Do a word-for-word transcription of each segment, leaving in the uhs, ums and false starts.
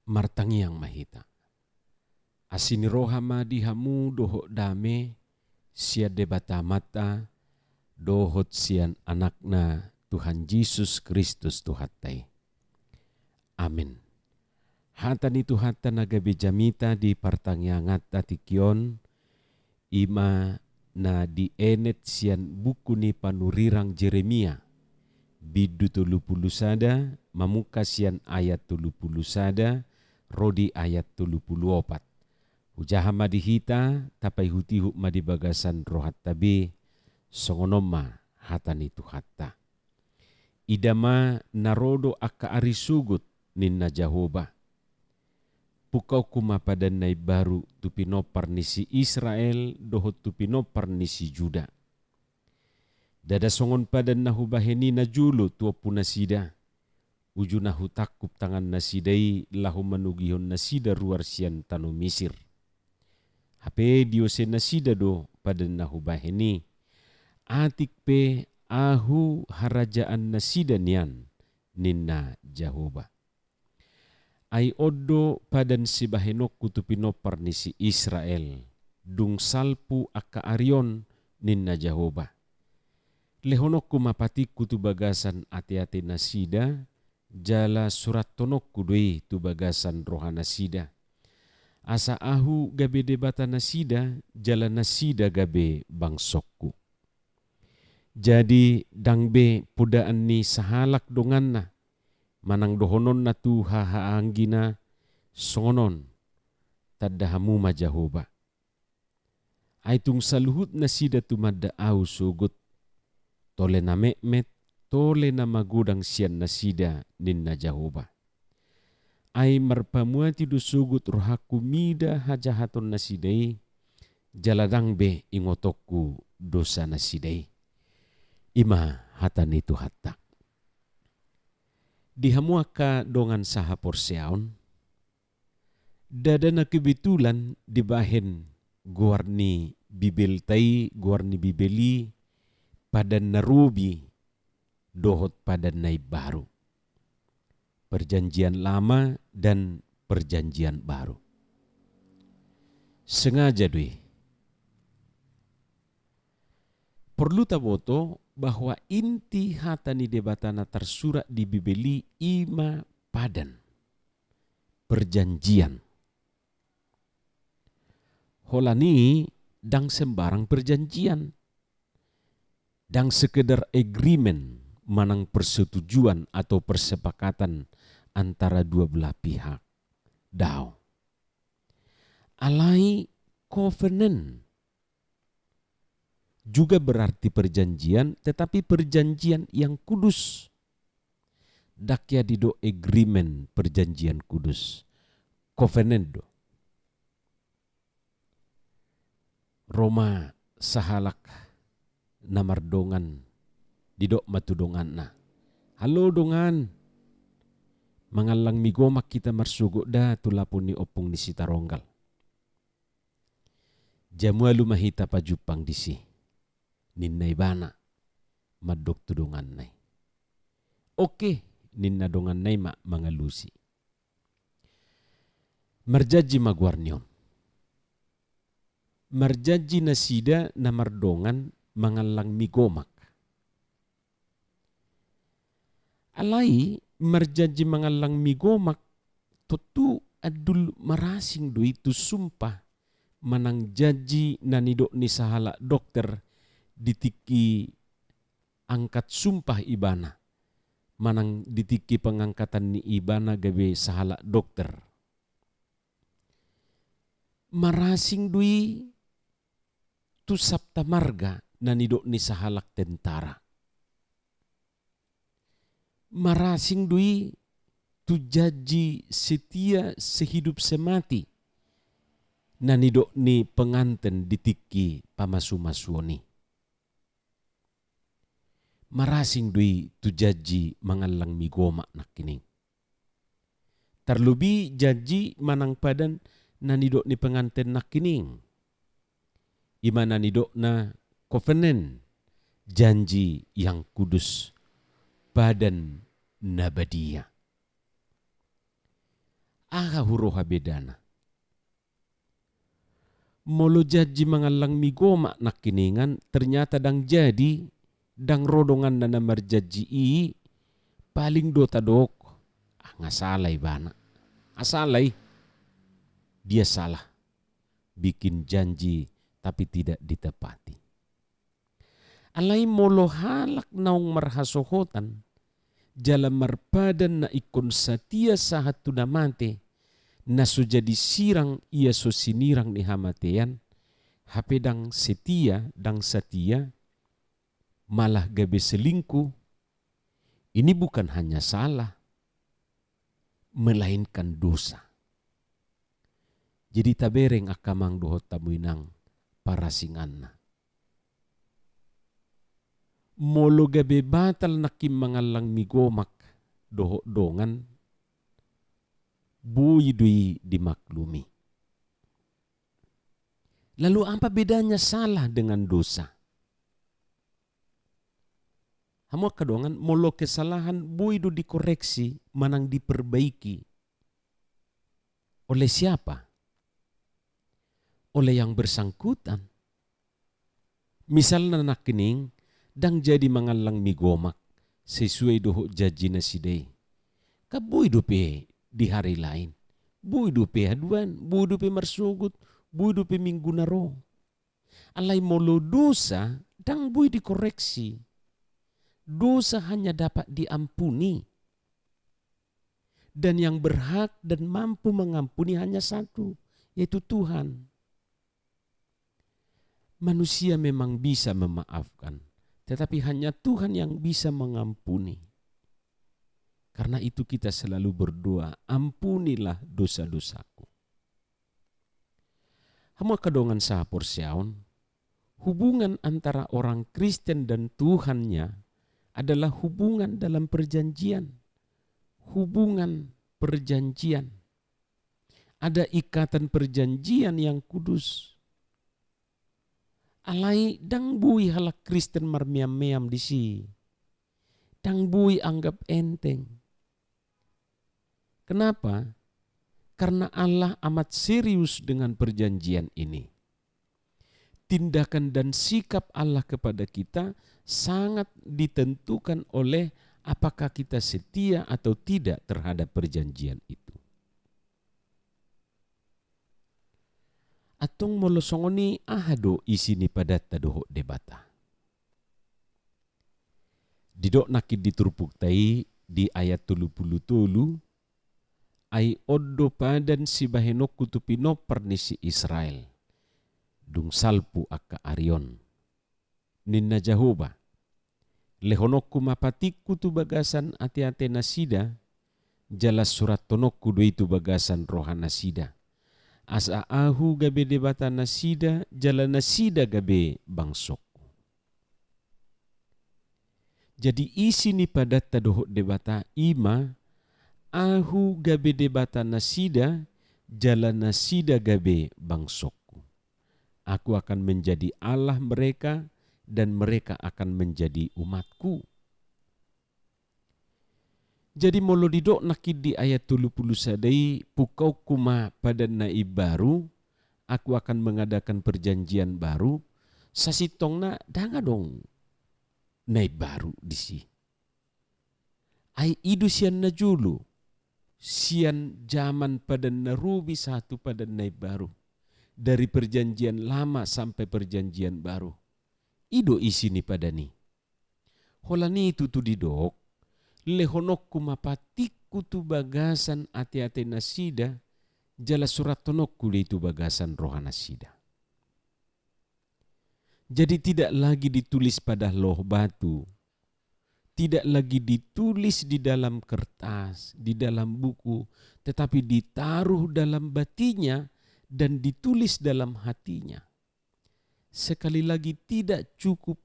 Martangiang ma hita. Asi ni roha ma di hamu dohot dame sian Debata Amanta dohot sian Anakna Tuhan Jesus Kristus Tuhanta i. Amen. Hata ni Tuhanta na gabe jamita di partangianganta tingki on, i ma na dienet sian buku ni panurirang Jeremia, bindu tolu pulu sada, mamungka sian ayat tolu pulu sada ro di ayat tolu pulu opat. Hujaha ma di hita, tapaihutihut ma di bagasan rohanta be, songon on ma hata ni Tuhanta. Ida ma, na ro do angka ari sogot, ninna Jahowa. Pungkaonku ma padan na imbaru tu pinompar ni si Israel dohot tu pinompar ni si Juda. Ndada songon padan na hubahen i najolo tu ompunasida, uju na hutangkup tangannasida i laho manogihon nasida ruar sian tano Misir. Hape diose nasida do padan na hubahen i, atik pe ahu harajaannasida nian, ninna Jahowa. Ai on do padan sibahenonku tu pinompar ni si Israel, dung salpu angka ari on, ninna Jahowa. Lehononku ma patikku tu bagasan ateatenasida, jala surathononku do i tu bagasan rohanasida. Asa ahu gabe Debatanasida, jala nasida gabe bangsongku. Jadi ndang be podaan ni sahalak donganna, manang dohononna tu hahaanggina, songon on, tanda hamu ma Jahowa. Ai tung saluhut nasida tumanda ahu sogot, tole na metmet, tole na magodang sian nasida, ninna Jahowa. Ai marpamuati do sogot rohangku mida hajahatonnasida i, jala ndang be ingotonku dosanasida i. I ma hata ni Tuhanta. Di hamu angka dongan sahaporseaon, ndada na kebetulan dibahen goar ni Bibelta i, goar ni Bibel i, padan na robi dohot padan na imbaru. Perjanjian Lama dan Perjanjian Baru. Sengaja do i. Porlu taboto bahwa inti hata ni Debata na tarsurat di Bibel i, i ma padan. Perjanjian. Holan i ndang sembarang perjanjian. Ndang sekedar agreement manang persetujuan atau persepakatan antara dua belah pihak. Daong. Alai covenant juga berarti perjanjian, tetapi perjanjian yang kudus. Ndang hea didok agreement, perjanjian kudus. Covenant do. Ro ma sahalak na mardongan, didok ma tu donganna. Halo dongan, mangallang mi gomak hita marsogot da tu lapo ni ompung ni Sitaronggal. Jamualu ma hita pajumpang disi, ninna ibana mandok tu donganna i. Oke, ninna donganna i ma mangalusi. Marjanji ma goar ni on. Marjanji nasida na mardongan mangallang mi gomak. Alai marjanji mangallang mi gomak, tontu andul marasing do i tu sumpah manang janji na nidok ni sahalak dokter di tingki angkat sumpah ibana, manang di tingki pengangkatan ni ibana gabe sahalak dokter. Marasing do i tu sapta marga na nidok ni sahalak tentara. Marasing do i tu janji setia sehidup semati na nidok ni penganten di tingki pamasumasuon i. Marasing do i tu janji mangallang mi gomak nangkining. Tarlobi janji manang padan na nidok ni penganten nangkining. I ma na nidokna covenant, janji yang kudus, padan na badia. Aha huroha bedana? Molo janji mangallang migomak nangkiningan, ternyata ndang jadi, ndang ro donganna na marjanji i, paling do tadok, ah, nga sala ibana. Nga sala i. Dia salah. Bikin janji tapi tidak ditepati. Alai molo halak naung marhasohotan, jala marpadan na ingkon satia sahat tu na mate, na so jadi sirang ia so sinirang ni hamatean, hape ndang setia, ndang satia, malah gabe selingkuh, ini bukan hanya salah, melainkan dosa. Jadi tabereng angka amang dohot hamu inang parasinganna. Molo gabe batal nangkin mangallang migomak dohot dongan, boi do i dimaklumi. Lalu apa bedanya salah dengan dosa? Hamu angka dongan, molo kesalahan boi do dikoreksi manang diperbaiki. Oleh siapa? Oleh yang bersangkutan. Misalna nangkining, ndang jadi mangallang migomak sesuai dohot janji nasida i. Kan boi dope di hari lain, boi dope haduan, boi dope marsogot, boi dope minggu na ro. Alai molo dosa, ndang boi dikoreksi. Dosa hanya dapat diampuni. Dan yang berhak dan mampu mengampuni hanya satu, yaitu Tuhan. Manusia memang bisa memaafkan, tetapi hanya Tuhan yang bisa mengampuni. Karena itu kita selalu berdoa, "Ampunilah dosa-dosaku." Hamu angka dongan sahaporseaon, hubungan antara orang Kristen dan Tuhannya adalah hubungan dalam perjanjian. Hubungan perjanjian. Ada ikatan perjanjian yang kudus. Alai ndang boi halak Kristen marmeam-meam disi. Ndang boi anggap enteng. Kenapa? Karena Allah amat serius dengan perjanjian ini. Tindakan dan sikap Allah kepada kita sangat ditentukan oleh apakah kita setia atau tidak terhadap perjanjian itu. Antong molo songon i, aha do isi ni padanta dohot Debata? Didok nangkin di turpukta i di ayat tolu pulu tolu, "Ai on do padan sibahenonku tu pinompar ni si Israel, dung salpu angka ari on," ninna Jahowa. "Lehononku ma patikku tu bagasan ate-ate nasida, jala surathononku do i tu bagasan roha nasida. Asa Ahu gabe Debata nasida, jala nasida gabe bangsongku." Jadi isi ni padanta dohot Debata i ma, "Ahu gabe Debata nasida, jala nasida gabe bangsongku. Aku akan menjadi Allah mereka, dan mereka akan menjadi umat-Ku." Jadi molo didok nangkin di ayat tolu pulu sada i, "Pungkaonku ma padan na imbaru, Aku akan mengadakan perjanjian baru," sasintongna ndang adong na imbaru disi. Ai i do sian na jolo, sian jaman padan na robi sahat tu padan na imbaru, dari perjanjian lama sampai perjanjian baru. I do isi ni padan i. Holan i tutu didok, "Lehononku ma patikku tu bagasan ate-ate nasida, jala surathononku do i tu bagasan roha nasida." Jadi tidak lagi ditulis pada loh batu, tidak lagi ditulis di dalam kertas, di dalam buku, tetapi ditaruh dalam batinya dan ditulis dalam hatinya. Sekali lagi, tidak cukup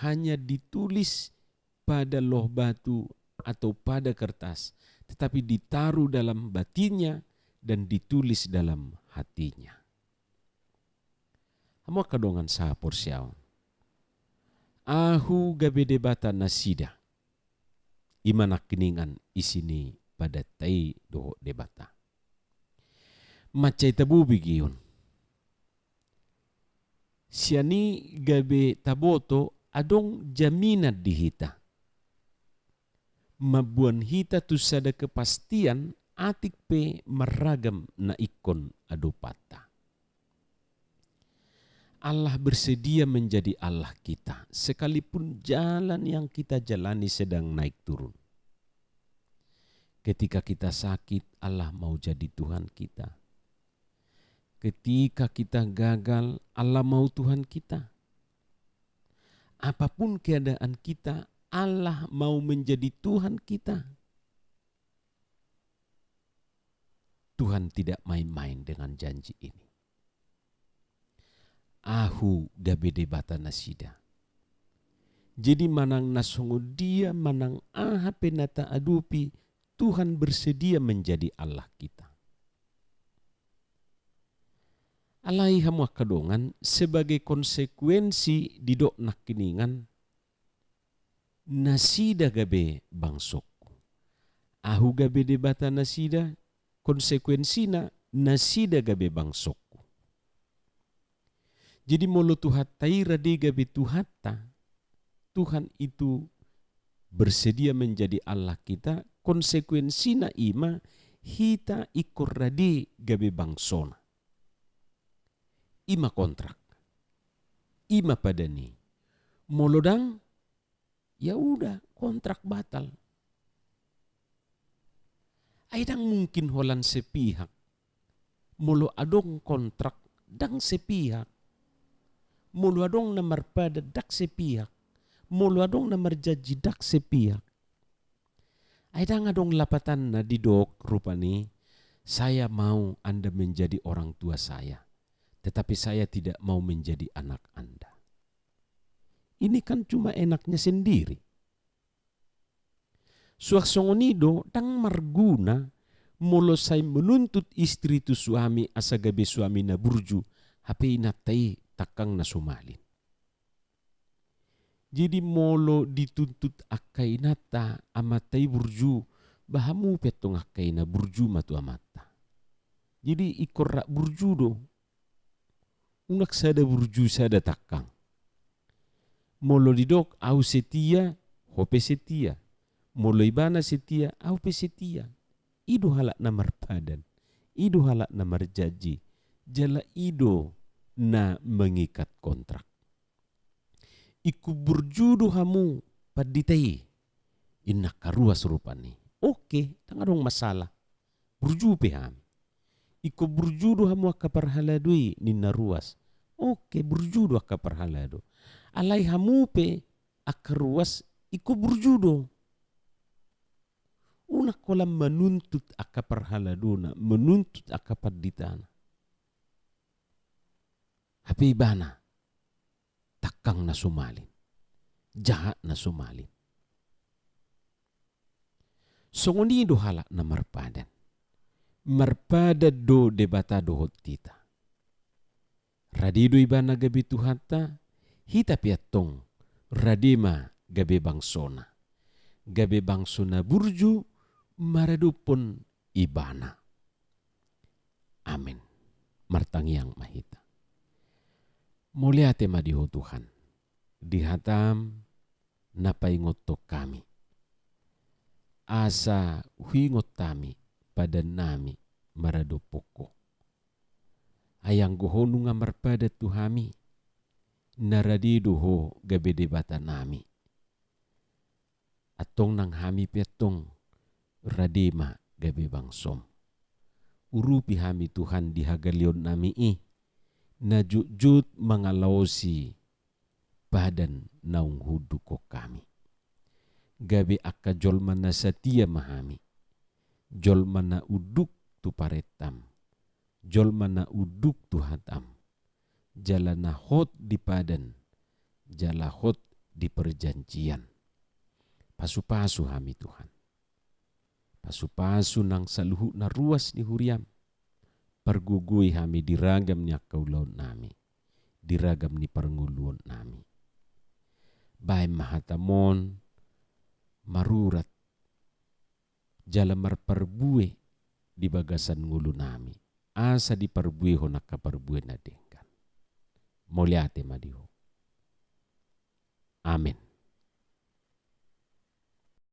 hanya ditulis pada loh batu atau pada kertas, tetapi ditaruh dalam batinnya dan ditulis dalam hatinya. Hamu angka dongan sahaporseaon, Ahu gabe Debata nasida. I ma nangkiningan isi ni padanta i dohot Debata. Mansai tabo begeon. Sian i gabe taboto adong jaminan di hita. Mamboan hita tu sada kepastian atik pe marragam na ingkon adopanta. Allah bersedia menjadi Allah kita, sekalipun jalan yang kita jalani sedang naik turun. Ketika kita sakit, Allah mau jadi Tuhan kita. Ketika kita gagal, Allah mau Tuhan kita. Apapun keadaan kita, Allah mau menjadi Tuhan kita. Tuhan tidak main-main dengan janji ini. Ahu gabe Debata nasida. Jadi manang na songon dia, manang aha pe na taadopi, Tuhan bersedia menjadi Allah kita. Alai hamu angka dongan, sebagai konsekuensi didok nangkiningan, nasida gabe bangsongku. Ahu gabe Debata nasida, konsekuensina nasida gabe bangsongku. Jadi molo Tuhanta i rade gabe Tuhanta, Tuhan itu bersedia menjadi Allah kita, konsekuensina i ma hita ingkon rade gabe bangsona. I ma kontrak. I ma padan i. Molo ndang, ya udah, kontrak batal. Ai ndang mungkin holan sepihak. Molo adong kontrak, ndang sepihak. Molo adong na marpadan, ndang sepihak. Molo adong na marjanji, ndang sepihak. Ai ndang adong lapatanna didok rupani, "Saya mau Anda menjadi orang tua saya, tetapi saya tidak mau menjadi anak Anda." Ini kan cuma enaknya sendiri. Suang songon i do, ndang marguna molo sai menuntut istri tu suami asa gabe suami na burju, hape inanta i tangkang na so malin. Jadi molo dituntut angka inanta, amanta i burju, ba hamu pe antong angka ina burju ma tu amanta. Jadi ingkon rap burju do. Unang sada burju sada tangkang. Molo didok, "Au setia," ho pe setia. Molo ibana setia, au pe setia. I do halak na marpadan. I do halak na marjanji. Jala i do na mengikat kontrak. "Ingkon burju do hamu pandita i," ninna angka ruas rupani. "Oke, ndang adong masalah. Burju pe hami." "Ingkon burju do hamu angka parhalado i," ninna ruas. "Oke, burju do angka parhalado." Alai hamu pe angka ruas ingkon burju do. Unang holan manuntut angka parhaladona, manuntut angka panditana. Hape ibana tangkang na so malin, jahat na so malin. Songon i do halak na marpadan. Marpadan do Debata dohot hita. Rade do ibana gabe Tuhanta, hita pe antong rade ma gabe bangsona. Gabe bangso na burju maradophon ibana. Amen. Martangiang ma hita. Mauliate ma di Ho Tuhan, di hataM na paingothon hami, asa huingot hami padannami maradophon Ho. Ai anggo Ho nunga marpadan tu hami, na rade do Ho gabe Debatanami. Antong nang hami pe antong rade ma gabe bangsoM. Urupi hami Tuhan di hagaleonnami i, na jotjot mangalaosi padan naung huundukhon hami. Gabe angka jolma na satia ma hami, jolma na unduk tu parentaM, jolma na unduk tu hataM, jala na hot di padan, jala hot di perjanjian. Pasupasu hami Tuhan. Pasupasu nang saluhutna ruas ni huriaM. Pargogoi hami di ragam ni angka ulaonnami, di ragam ni parngoluonnami. Bahen ma hataMon marurat jala marparbue di bagasan ngolunami. asa diparbuehon angka parbue na denggan. Mauliate ma di Ho. Amen.